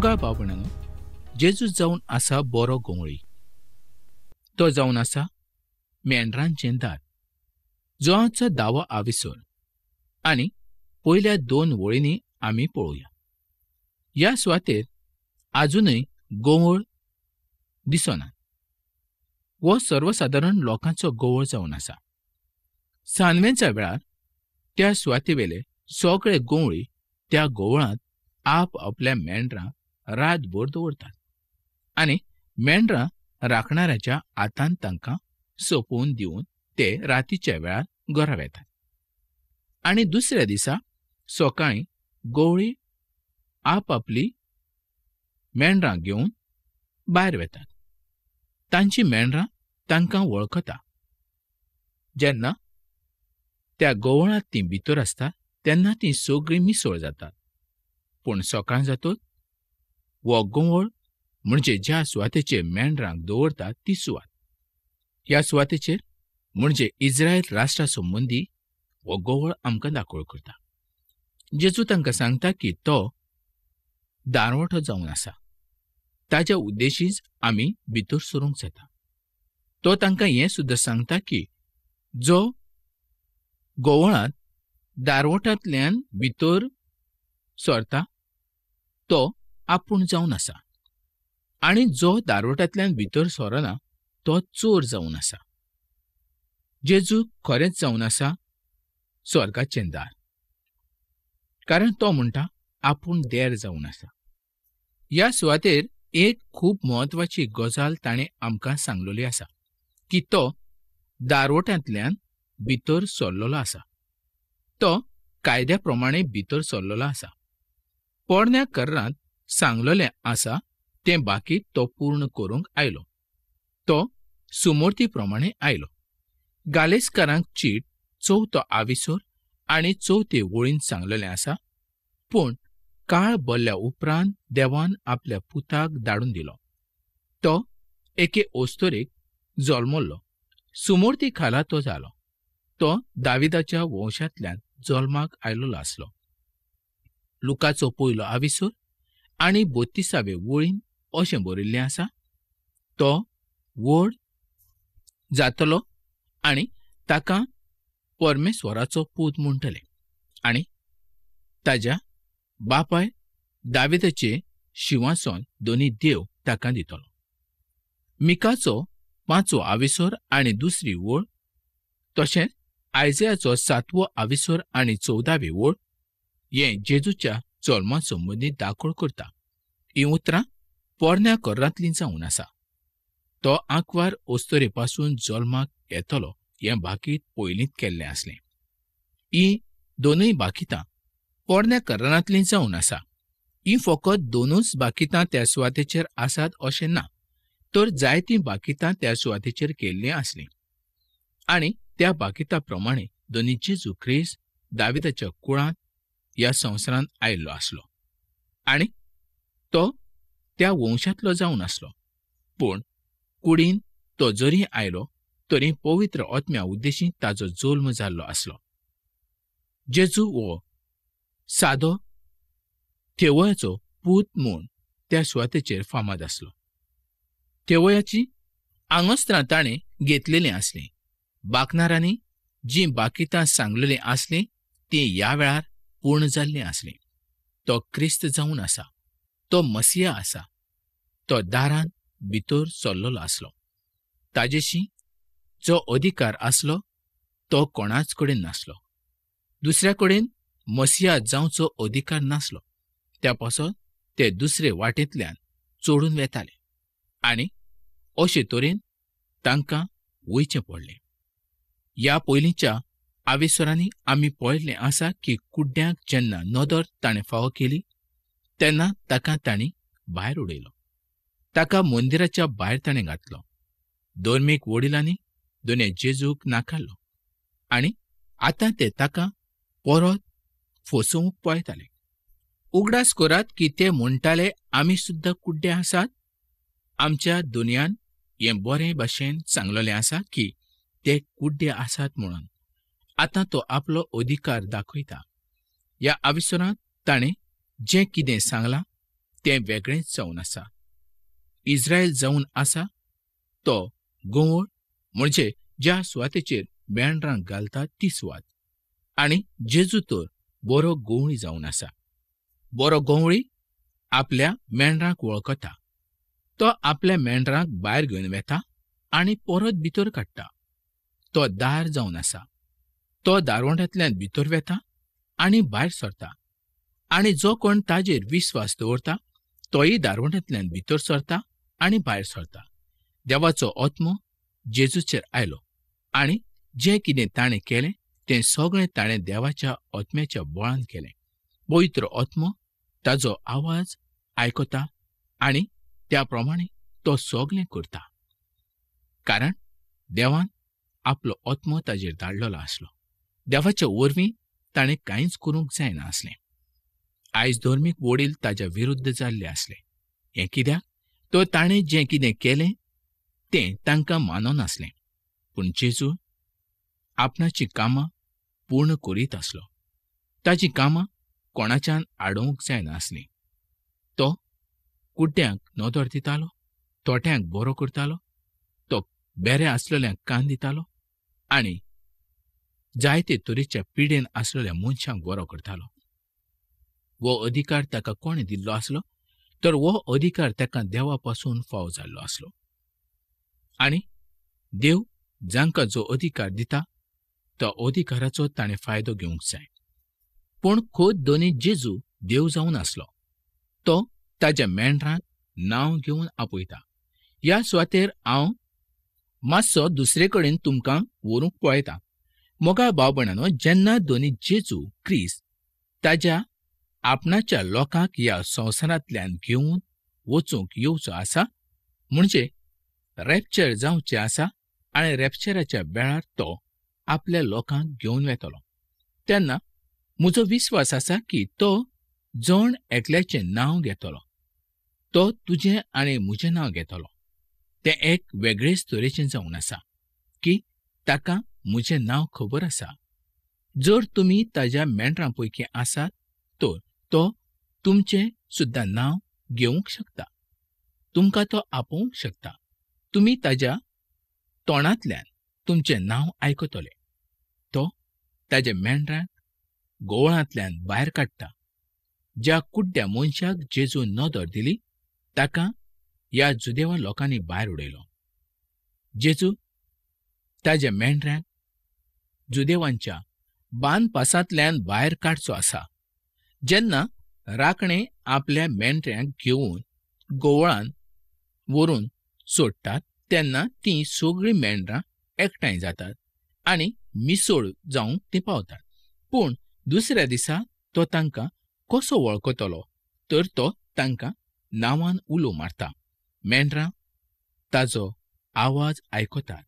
मोगाळ भाव-भयणांनो, जेजू जावन आसा बरो गोंवळी. तो जावन आसा मेंढरांचें दार. जोआचो दावो आविसोर आनी पयल्या 2 वळींनी आमी पळोवया. ह्या सुवातेर आजुनय गोवळ दिसना. हो सर्वसादारण लोकांचो गोवळ जावन आसा. सानवेंच्या वेळार त्या सुवातेवेले सगळे गोवळी त्या गोवळांत आप आपल्या मेंढरां रातभर दवरतात आनी मेंढरां राखणाऱ्याच्या हातान तांकां सोंपोवन दिवन ते रातीच्या वेळार घरा वेतात. आनी दुसऱ्या दिसा सकाळीं गोवळी आपआपली मेंढरां घेवन भायर वेतात. तांची मेंढरां तांकां वळखता. जेन्ना त्या गोवळांत तीं भितर आसतात तेन्ना तीं सगळीं मिसळ जातात. पूण सकाळ जातच हो गोवळ म्हणजे ज्या सुवातेचेर मेंढरांक दवरतात ती सुवात. ह्या सुवातेचेर म्हणजे इस्रायल राष्ट्रा संबंदी हो गोवळ आमकां दाखोवळ करता. जेजू तांकां सांगता की तो दारवटो जावन आसा. ताज्या उद्देशीच आमी भितर सरूंक जाता. तो तांकां हें सुद्दां सांगता की जो गोवळांत दारवटांतल्यान भितर सरता तो आपूण जावन आसा आनी जो दारवटांतल्यान भितर सरना तो चोर जावन आसा. जेजू खरेंच जावन आसा स्वर्गाचें दार, कारण तो म्हणटा आपूण देर जावन आसा. ह्या सुवातेर एक खूब म्हत्वाची गजाल ताणें आमकां सांगलेली आसा की तो दारवटांतल्यान भितर सरलेलो आसा. तो कायद्या प्रमाणे भितर सरलेलो आसा. पोरण्या करारांत सांगलेलें आसा तें बाकी तो पूर्ण करूंक आयलो. तो सुमूर्ती प्रमाणे आयलो. गालेस्कारांक चीट 4थो आविसोर आनी 4थे वळीन सांगलेलें आसा, पूण काळ बरल्या उपरांत देवान आपल्या पुताक धाडून दिलो. तो एके ओस्तोरेक जल्मल्लो. सुमूर्ती खाला तो जालो. तो दाविदाच्या वंशांतल्यान जल्माक आयलेलो आसलो. लुकाचो 1लो आविसोर आनी 32वे वळीन अशें बरयिल्लें आसा, तो व्हड जातलो आनी ताका परमेश्वराचो पूत म्हणटले आनी ताज्या बापाय दाविदाचे शिंवासन दोनी देव ताका दितलो. मिकाचो 5वो आविसोर आनी 2री वळ, तशेंच आयजयाचो 7वो आविसोर आनी 14वी वळ हें जेजूच्या जल्मा संबंदी दाखोळ करता. हीं उतरां पोरण्या करारांतलीं जावन आसा. तो आंकवार अस्तोरे पासून जल्माक येतलो हें भाकीत पयलींच केल्लें आसलें. हीं दोनूय भाकितां पोरण्या करारांतलीं जावन आसा. हीं फकत दोनूच भाकितां त्या सुवातेचेर आसात अशें ना, तर जायतीं भाकितां त्या सुवातेचेर केल्लीं आसलीं आनी त्या भाकिता प्रमाणे दोनी जेजू क्रिस्त दाविदाच्या कुळांत ह्या संवसारांत आयिल्लो आसलो आनी तो त्या वंशांतलो जावन आसलो. पूण कुडीन तो जरी आयलो तरी पवित्र आत्म्या उद्देशी ताजो जल्म जाल्लो आसलो. जेजू हो सादो थेवयाचो पूत म्हूण त्या सुवातेचेर फामाद आसलो. थेवयाची आंगस्त्रां ताणें घेतलेलीं आसलीं. बाकनारांनी जीं बाकितां सांगलेलीं आसलीं तीं ह्या वेळार पूर्ण जाल्लीं आसलीं. तो क्रिस्त जावन आसा. तो मसिया आसा. तो दारांत भितर सरलेलो आसलो. ताजेशी जो अधिकार आसलो तो कोणाच कडेन नासलो. दुसऱ्या कडेन मसिया जावचो अधिकार नासलो. त्या पासत ते दुसरे वाटेंतल्यान चोडून वेताले आनी अशे तरेन तांकां वयचें पडलें. ह्या पयलींच्या आवेसरांनी आमी पळयल्लें आसा की कुड्ड्यांक जेन्ना नदर ताणें फावो केली तेन्ना ताका तांणी भायर उडयलो. ताका मंदिराच्या भायर ताणें घातलो. धर्मीक वडिलांनी दोने जेजूक नाकारलो आनी आतां ते ताका परत फसोवंक पळयताले. उगडास करात की ते म्हणटाले, आमी सुद्दां कुड्डे आसात. आमच्या दुनियान हें बरें भाशेन सांगलेलें आसा की ते कुड्डे आसात म्हणून. आतां तो आपलो अधिकार दाखयता. ह्या आविसरांत ताणें जें कितें सांगलां तें वेगळेंच जावन आसा. इस्रायल जावन आसा तो गोवळ, म्हणजे ज्या सुवातेचेर मेंढरांक घालता ती सुवात. आनी जेजू तर बरो गवळी जावन आसा. बरो गवळी आपल्या मेंढरांक वळखता. तो आपल्या मेंढरांक भायर घेवन वेता आनी परत भितर काडटा. तो दार जावन आसा. तो दारवंटांतल्यान भितर वेता आनी भायर सरता आनी जो कोण ताजेर विस्वास दवरता तोय दारवंटांतल्यान भितर सरता आनी भायर सरता. देवाचो आत्मो जेजूचेर आयलो आनी जें कितें ताणें केलें तें सगळें ताणें देवाच्या आत्म्याच्या बळान केलें. पवित्र आत्मो ताजो आवाज आयकता आनी त्या प्रमाणे तो सगळें करता, कारण देवान आपलो आत्मो ताजेर धाडलेलो आसलो. देवाच्या वरवीं ताणें कांयच करूंक जायना आसलें. आयज धर्मीक वडील ताज्या विरुद्ध जाल्ले आसले. हें कित्याक तर ताणें जें कितें केलें तें तांकां माननासलें. पूण जेजू आपणाचीं कामां पूर्ण करीत आसलो. ताचीं कामां कोणाच्यान आडोवंक जायना आसलीं. तो कुड्ड्यांक नदर दितालो, तोट्यांक बरो करतालो, तो बेरे आसलेल्यांक कान दितालो आनी जायते तरेच्या पिडेन आसलेल्या मनशांक बरो करतालो. हो अधिकार ताका कोणें दिल्लो आसलो तर हो अधिकार ताका देवा पासून फावो जाल्लो आसलो. आनी देव जांकां जो अधिकार दिता तो अधिकाराचो ताणें फायदो घेवंक जाय. पूण खोद दोनी जेजू देव जावन आसलो. तो ताज्या मेंढरांक नांव घेवन आपयता. ह्या सुवातेर हांव मातसो दुसरे कडेन तुमकां व्हरूंक पळयता. मोगाळ भाव भयणांनो, जेन्ना दोनी जेजू क्रिस्त ताज्या आपणाच्या लोकांक ह्या संवसारांतल्यान घेवन वचूंक येवचो आसा, म्हणजे रॅप्चर जावचें आसा आनी रॅप्चराच्या वेळार तो आपल्या लोकांक घेवन वेतलो, तेन्ना म्हजो विस्वास आसा की तो जण एकल्याचें नांव घेतलो. तो तुजें आनी म्हजें नांव घेतलो. तें एक वेगळेच तरेचें जावन आसा की ताका म्हजें नांव खबर आसा. जर तुमी ताज्या मेंढरां पैकी आसात तर तो तुमचें सुद्दां नांव घेवंक शकता. तुमकां तो आपोवंक शकता. तुमी ताज्या तोंडांतल्यान तुमचें नांव आयकतले. तो ताज्या मेंढरांक गोवळांतल्यान भायर काडटा. ज्या कुड्ड्या मनशाक जेजून नदर दिली ताका ह्या जुदेवा लोकांनी भायर उडयलो. जेजू ताज्या मेंढरांक जुदेवांच्या बांदपासांतल्यान भायर काडचो आसा. जेन्ना राखणे आपल्या मेंढऱ्यांक घेवन गोवळान व्हरून सोडटात तेन्ना तीं सगळीं मेंढरां एकठांय जातात आनी मिसोळ जावंक तीं पावतात. पूण दुसऱ्या दिसा तो तांकां कसो वळखतलो तर तो तांकां नांवान उलो मारता. मेंढरां ताजो आवाज आयकतात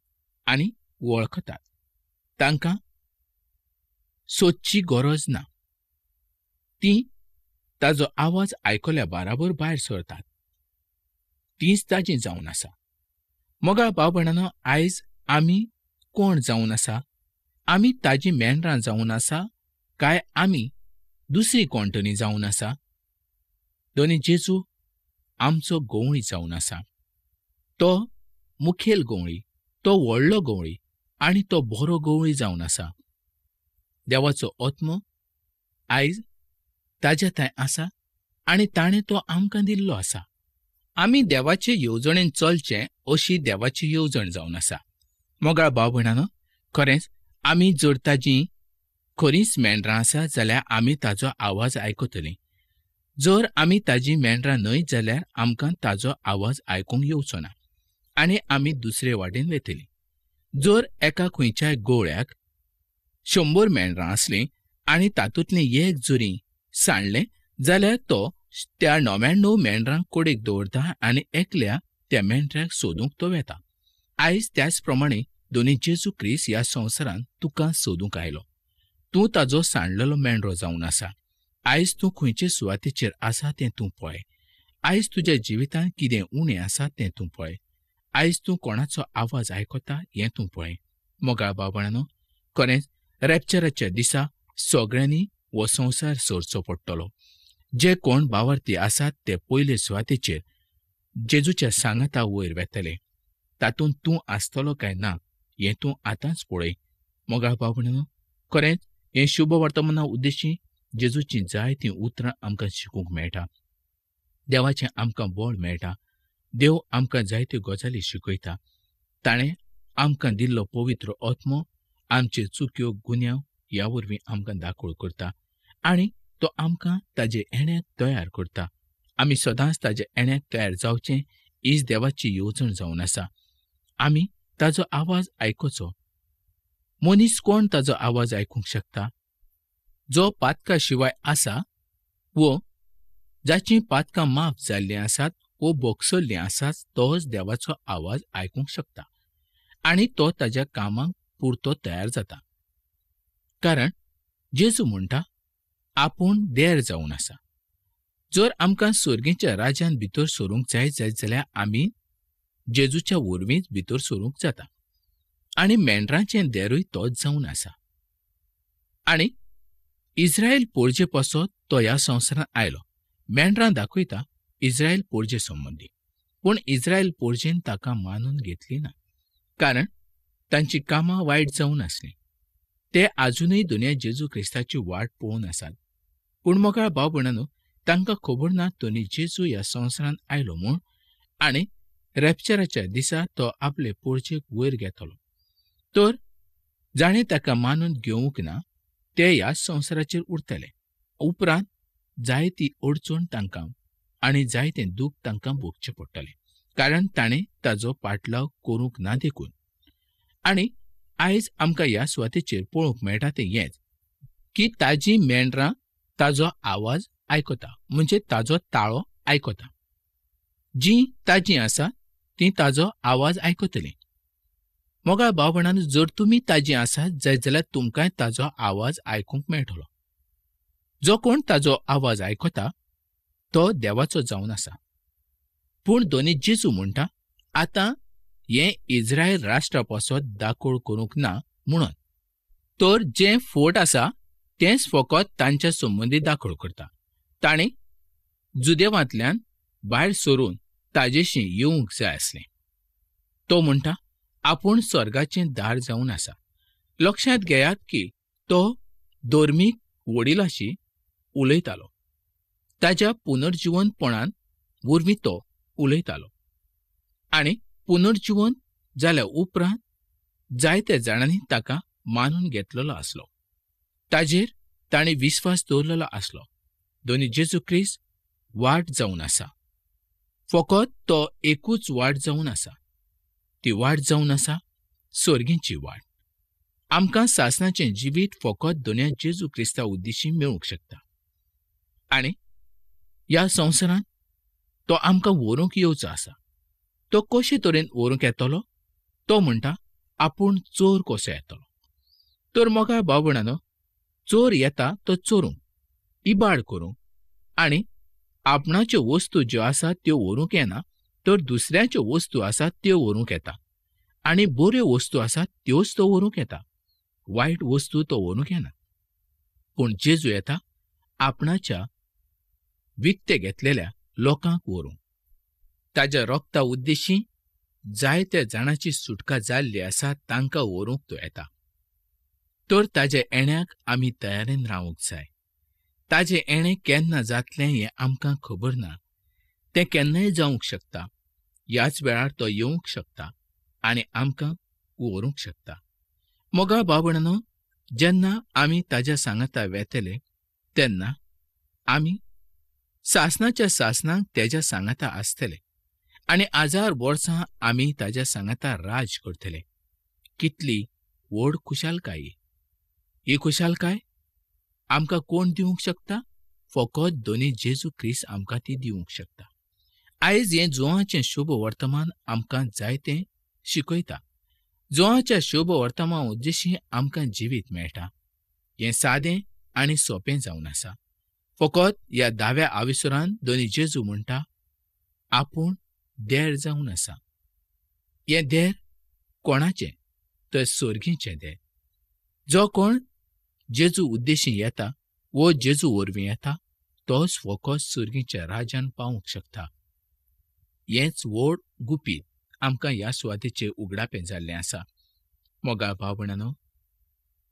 आनी वळखतात. तांकां सोदची गरज ना. तीं ताजो आवाज आयकल्या बराबर भायर सरतात. तींच ताजी जावन आसा. मोगाळ भाव भयणांनो, आयज आमी कोण जावन आसा? आमी ताजी मेंढरां जावन आसा काय आमी दुसरी कोण तरी जावन आसा? दोनी जेजू आमचो गवळी जावन आसा. तो मुखेल गवळी, तो व्हडलो गवळी आनी तो बरो गवळी जावन आसा. देवाचो आत्मो आयज ताज्या थंय आसा आनी ताणें तो आमकां दिल्लो आसा. आमी देवाचे येवजणेन चलचें अशी देवाची येवजण जावन आसा. मोगाळ भाव भयणांनो, खरेंच आमी जर ताजी खरींच मेंढरां आसा जाल्यार आमी ताजो आवाज आयकतलीं. जर आमी ताजी मेंढरां न्हय जाल्यार आमकां ताजो आवाज आयकूंक येवचो ना आनी आमी दुसरे वाटेन वेतलीं. जर एका खंयच्याय गोवळ्याक 100 मेंढरां आसलीं आनी तातूंतलें एक जरी सांडलें जाल्यार तो त्या 99 मेंढरांक कोडेक दवरता आनी एकल्या त्या मेंढऱ्याक सोदूंक तो वेता. आयज त्याच प्रमाणे दोनी जेजू क्रिस्त ह्या संवसारांत तुका सोदूंक आयलो. तूं ताजो सांडलेलो मेंढरो जावन आसा. आयज तूं खंयचे सुवातेचेर आसा तें तूं पळय. आयज तुज्या जिवितांत कितें उणें आसा तें तूं पळय. आयज तूं कोणाचो आवाज आयकता हें तूं पळय. मोगाळ भाव भयणांनो, खरेंच रॅप्चराच्या दिसा सगळ्यांनी हो संवसार सोडचो पडटलो. जे कोण भावार्थी आसात ते पयले सुवातेचेर जेजूच्या सांगाता वयर वेतले. तातूंत तूं आसतलो काय ना हें तूं आतांच पळय. मोगाळ भाव भयणांनो, खरेंच हें शुभ वर्तमाना उद्देशी जेजूचीं जायतीं उतरां आमकां शिकूंक मेळटा. देवाचें आमकां बळ मेळटा. देव आमकां जायत्यो गजाली शिकयता. ताणें आमकां दिल्लो पवित्र आत्मो आमच्यो चुक्यो गुन्यांव ह्या वरवीं आमकां दाखोळ करता आनी तो आमकां ताजे येण्याक तयार करता. आमी सदांच ताज्या येण्याक तयार जावचें हीच देवाची येवजण जावन आसा. आमी ताजो आवाज आयकुचो. मनीस कोण ताजो आवाज आयकूंक शकता? जो पातका शिवाय आसा वो जाचीं पातकां माफ जाल्लीं आसात वो भोगसल्लीं आसात तोच देवाचो आवाज आयकूंक शकता आनी तो ताज्या कामाक पुरतो तयार जाता. कारण जेजू म्हणटा आपूण देर जावन आसा. जर आमकां सर्गीच्या राज्यान भितर सरूंक जाय जायत जाल्यार आमी जेजूच्या वरवींच भितर सरूंक जाता आनी मेंढरांचें देरूय तोच जावन आसा. आनी इस्रायल पोरजे पासत तो ह्या संवसारांत आयलो. मेंढरां दाखयता इस्रायल पोरजे संबंदी, पूण इस्रायल पोरजेन ताका मानून घेतली ना, कारण तांची कामां वायट जावन आसलीं. ते आजुनूय दुनिया जेजू क्रिस्ताची वाट पळोवन आसात. पूण मोगाळ भाव भयणांनो, तांकां खबर ना तोनी जेजू ह्या संवसारांत आयलो म्हूण आनी रॅप्चराच्या दिसा तो आपले पोरजेक वयर घेतलो. तर जाणें ताका मानून घेवंक ना ते ह्या संवसाराचेर उरतले. उपरांत जायती अडचण तांकां आनी जायतें दूख तांकां भोगचें पडटलें, कारण ताणें ताजो पाटलाव करूंक ना देखून. आनी आयज आमकां ह्या सुवातेचेर पळोवंक मेळटा तें हेंच की ताजी मेंढरां ताजो आवाज आयकता, म्हणजे ताजो ताळो आयकता. जीं ताजीं आसा तीं ताजो आवाज आयकतलीं. मोगाळ भाव भयणांनो, जर तुमी ताजीं आसात जायत जाल्यार तुमकांय ताजो आवाज आयकूंक मेळटलो. जो कोण ताजो आवाज आयकता तो देवाचो जावन आसा. पूण दोनी जेजू म्हणटा आतां हें इस्रायल राष्ट्रा पासत दाखोळ करूंक ना म्हणून, तर जें फोट आसा तेंच फकत तांच्या संबंदी दाखोळ करता. ताणें जुदेवांतल्यान भायर सरून ताजेशी येवंक जाय आसलें. तो म्हणटा आपूण स्वर्गाचें दार जावन आसा. लक्षांत घेयात की तो धर्मीक वडिलाशी उलयतालो. ताज्या पुनर्जिवनपणान वरवीं तो उलयतालो आनी पुनर्जिवन जाल्या उपरांत जायत्या जाणांनी ताका मानून घेतलेलो आसलो. ताजेर ताणें विस्वास दवरलेलो आसलो. दोनी जेजू क्रिस्त वाट जावन आसा. फकत तो एकूच वाट जावन आसा. ती वाट जावन आसा सर्गीची वाट. आमकां सासणाचें जिवीत फकत दोनया जेजू क्रिस्ता उद्देशी मेळूंक शकता आनी ह्या संवसारांत तो आमकां व्हरूंक येवचो आसा. तो कशे तरेन व्हरूंक येतलो? तो म्हणटा आपूण चोर कसो येतलो. तर मोगाळ भाव भयणांनो, चोर येता तो चोरूंक, इबाड करूंक आनी आपणाच्यो वस्तू ज्यो आसात त्यो व्हरूंक येना, तर दुसऱ्याच्यो वस्तू आसात त्यो व्हरूंक येता आनी बऱ्यो वस्तू आसात त्योच तो व्हरूंक येता, वायट वस्तू तो व्हरूंक येना. पूण जेजू येता आपणाच्या विकते घेतलेल्या लोकांक व्हरूंक. ताज्या रोगता उद्देशी जायत्या जाणांची सुटका जाल्ली आसा तांकां व्हरूंक तो येता. तर ताज्या येण्याक आमी तयारेन रावंक जाय. ताजें येणें केन्ना जातलें हें आमकां खबर ना. तें केन्नाय जावंक शकता. ह्याच वेळार तो येवंक शकता आनी आमकां व्हरूंक शकता. मोगाळ भाव भयणांनो, जेन्ना आमी ताज्या सांगाता वेतले तेन्ना आमी सासणाच्या सासणाक तेज्या सांगाता आसतले आनी 1000 वर्सां आमी ताज्या सांगाता राज करतले. कितली व्हड खुशालकाय ही! खुशालकाय आमकां कोण दिवंक शकता? फकत दोनी जेजू क्रिस्त आमकां ती दिवंक शकता. आयज हें जुवाचें शुभ वर्तमान आमकां जायतें शिकयता. जुवाच्या शुभ वर्तमान उद्देशी आमकां जिवीत मेळटा. हें सादें आनी सोंपें जावन आसा. फकत ह्या दाव्या आविसरान दोनी जेजू म्हणटा आपूण देर जावन आसा. हें देर कोणाचें? तर सर्गीचें देर. जो कोण जेजू उद्देशी येता वो जेजू वरवीं येता तोच फकत सर्गीच्या राज्यान पावूंक शकता. हेंच व्हड गुपीत आमकां ह्या सुवातेचेर उगडापें जाल्लें आसा. मोगाळ भाव भयणांनो,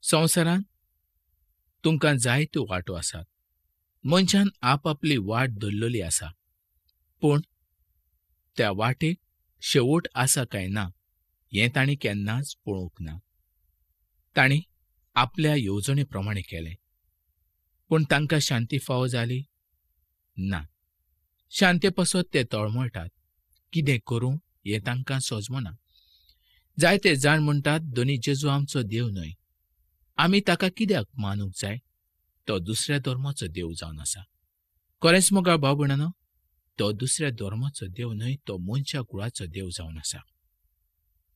संवसारांत तुमकां जायत्यो वाटो आसात. मनशान आपआपली वाट धरलेली आसा, पूण त्या वाटेक शेवट आसा काय ना हें तांणी केन्नाच पळोवंक ना. तांणी आपल्या येवजणे प्रमाणे केलें, पूण तांकां शांती फावो जाली ना. शांते पासत ते तळमळटात. कितें करूं हें तांकां सजमना. जायते जाण म्हणटात, धनी जेजू आमचो देव न्हय, आमी ताका कित्याक मानूंक जाय? तो दुसऱ्या धर्माचो देव जावन आसा. खरेंच मोगाळ भाव भयणांनो, तो दुसऱ्या धर्माचो देव न्हय, तो मनशा कुळाचो देव जावन आसा.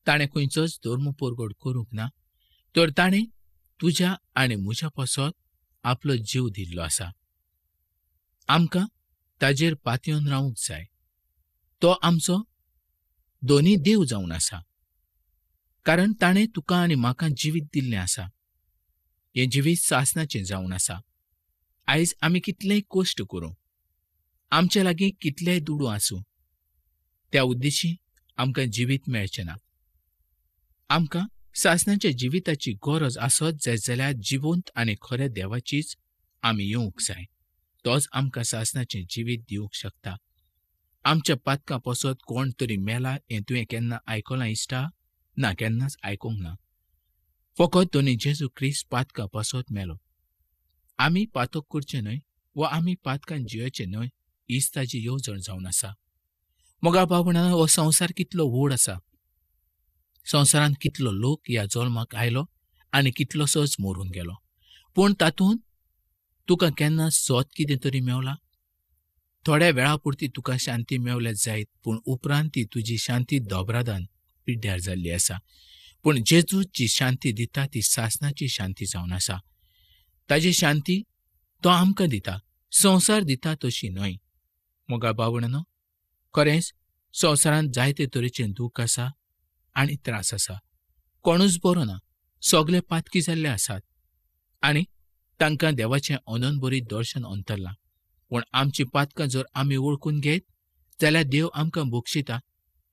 ताणें खंयचोच धर्म परगट करूंक ना, तर ताणें तुज्या आनी म्हज्या पासत आपलो जीव दिल्लो आसा. आमकां ताजेर पातयेवन रावूंक जाय. तो आमचो दोनी देव जावन आसा, कारण ताणें तुका आनी म्हाका जिवीत दिल्लें आसा. हें जिवीत सासणाचें जावन आसा. आयज आमी कितलेय कश्ट करूं, आमच्या लागीं कितलेय दुडू आसूं, त्या उद्देशी आमकां जिवीत मेळचें ना. आमकां सासणाच्या जिविताची गरज आसत जायत जाल्यार जिवंत आनी खऱ्या देवाचीच आमी येवंक जाय. तोच आमकां सासणाचें जिवीत दिवंक शकता. आमच्या पातकां पासत कोण तरी मेला हें तुवें केन्ना आयकलां इश्टा? ना, केन्नाच आयकूंक ना. फकत धनी जेजू क्रिस्त पातकां पासत मेलो. आमी पातक करचें न्हय वा आमी पातकान जियेचें न्हय, हीच ताजी येवजण जावन आसा. मोगाळ भाव भयणांनो, हो संवसार कितलो व्हड आसा. संवसारांत कितलो लोक ह्या जल्माक आयलो आनी कितलोसोच मरून गेलो, पूण तातूंत तुका केन्ना सत कितें तरी मेवला? थोड्या वेळा पुरती तुका शांती मेवल्या जायत, पूण उपरांत ती तुजी शांती दोबरादान पिड्ड्यार जाल्ली आसा. पूण जेजू जी शांती दिता ती सासणाची शांती जावन आसा. ताजी शांती तो आमकां दिता, संवसार दिता तशी न्हय. मोगाळ भाव भयणांनो, खरेंच संवसारांत जायते तरेचें दूख आसा आनी त्रास आसा. कोणूच बरो ना, सगळे पातकी जाल्ले आसात आनी तांकां देवाचें अनंतभरीत दर्शन अंतरलां. पूण आमची पातकां जर आमी वळखून घेत जाल्यार देव आमकां बक्षिता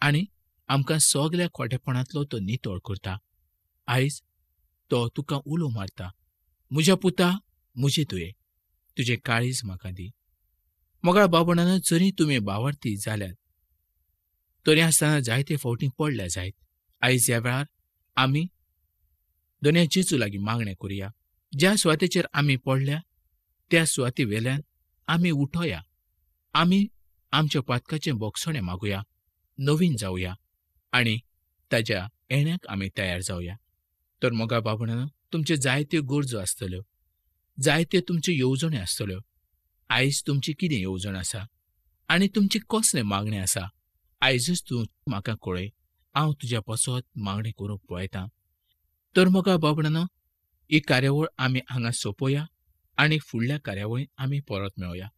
आनी आमकां सगल्या खोटेपणांतलो तो नितळ करता. आयज तो तुका उलो मारता, म्हज्या पुता, म्हजे तुये, तुजें काळीज म्हाका दी. मोगाळ भाव भयणांनो, जरी तुमी बावार्थी जाल्यात तरी आसतना जायते फावटी पडल्या जायत. आयज ह्या वेळार आमी दोनया जेजू लागीं मागणें करुया. ज्या सुवातेचेर आमी पडल्या त्या सुवाते वेल्यान आमी उठोया. आमी आमच्या पातकाचें बोगसणें मागुया, नवीन जावया आनी ताज्या येण्याक आमी तयार जावया. तर मोगाळ भाव भयणांनो, तुमच्यो जायत्यो गरजो आसतल्यो, जायत्यो तुमच्यो येवजण्यो आसतल्यो. आयज तुमची कितें येवजण आसा आनी तुमची कसलें मागणें आसा, आयजच तूं म्हाका कळय. हांव तुज्या पासत मागणें करूंक पळयतां. तर मोगाळ भाव भयणांनो, ही कार्यावळ आमी हांगा सोंपोया आनी फुडल्या कार्यावळींत आमी परत मेळोया.